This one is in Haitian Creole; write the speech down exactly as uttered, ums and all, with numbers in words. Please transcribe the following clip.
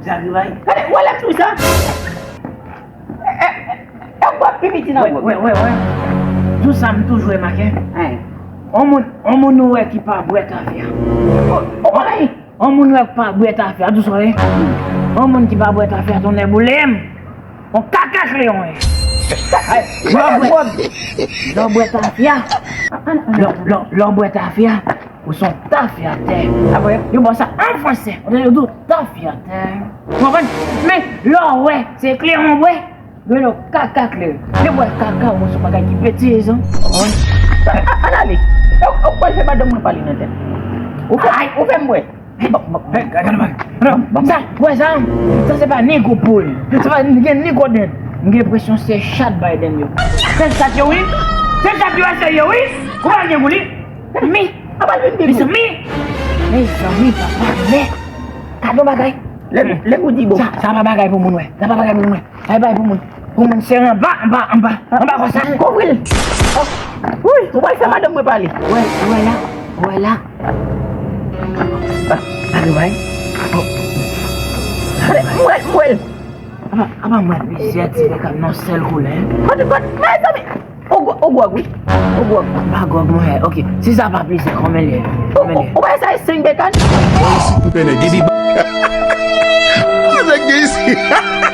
Sa ki bay? Gade, w wè lè m sou sa? E, e, e, w ap pi piti nan wè, wè, wè, wè. Jou sa m toujou remake. Yon moun, yon moun ou wè ki pa bwè tafya. O, o, wè. Yon moun ou wè ki pa bwè tafya, dous wè. Yon moun ki pa bwè tafya, tonnè boule m. Yon kaka kleyon ye. Lè w bwè, lè w bwè tafya. Lè w, lè w, lè w bwè tafya. Ou se yon tafyatè. Apre, yo ba w sa an fransè. Ou te yo di w tafyatè. Ou konprann? Men, lè w wè, se kleyon w bwè. Yo rele w kaka kleyon. Lè w bwè kaka, ou se yon bagay ki betiz, an. Ou konprann? A, a, ann ale. Ou, ou pral fè madanm mwen pale nan tèt. Ou fè, ou fè m bwè. Bon, bon, bon. Hey, gade, gade, gade. Sa, w wè sa? Sa se pa ni gwo poul. Sa pa gen ni gwo dèn. M gen enpresyon se chat bay dèn yo. Se chat yo, wi. Se chat yo, se yo, wi. Ou pa gen gou li. Mi. Apa l vin pi gwo? Mezanmi, mezanmi, papa, men. Gade yon bagay. Lè, lè gou di bon. Sa, sa pa bagay pou moun wè. Sa pa bagay pou moun wè. Sa pa bagay pou moun. Pou moun sere anba, anba, anba, anba konsa. Kouvri l. Wi, ou pral fè madanm mwen pale. Wè, wè la, wè la. Gade, wè. Gade, mwen, mwen. Apa, apa mwen plizyè ti bèk ap nan sèl koulè. Kote, kote, mezanmi. Ou gwo, ou gwòg, wi. Ou gwòg. M pa gwòg, mwen. Ok. Si sa pa plizyè, konbyen l ye? Konbyen l ye? Ou wè sa e senk bèk an? Depi Nèg gen isi.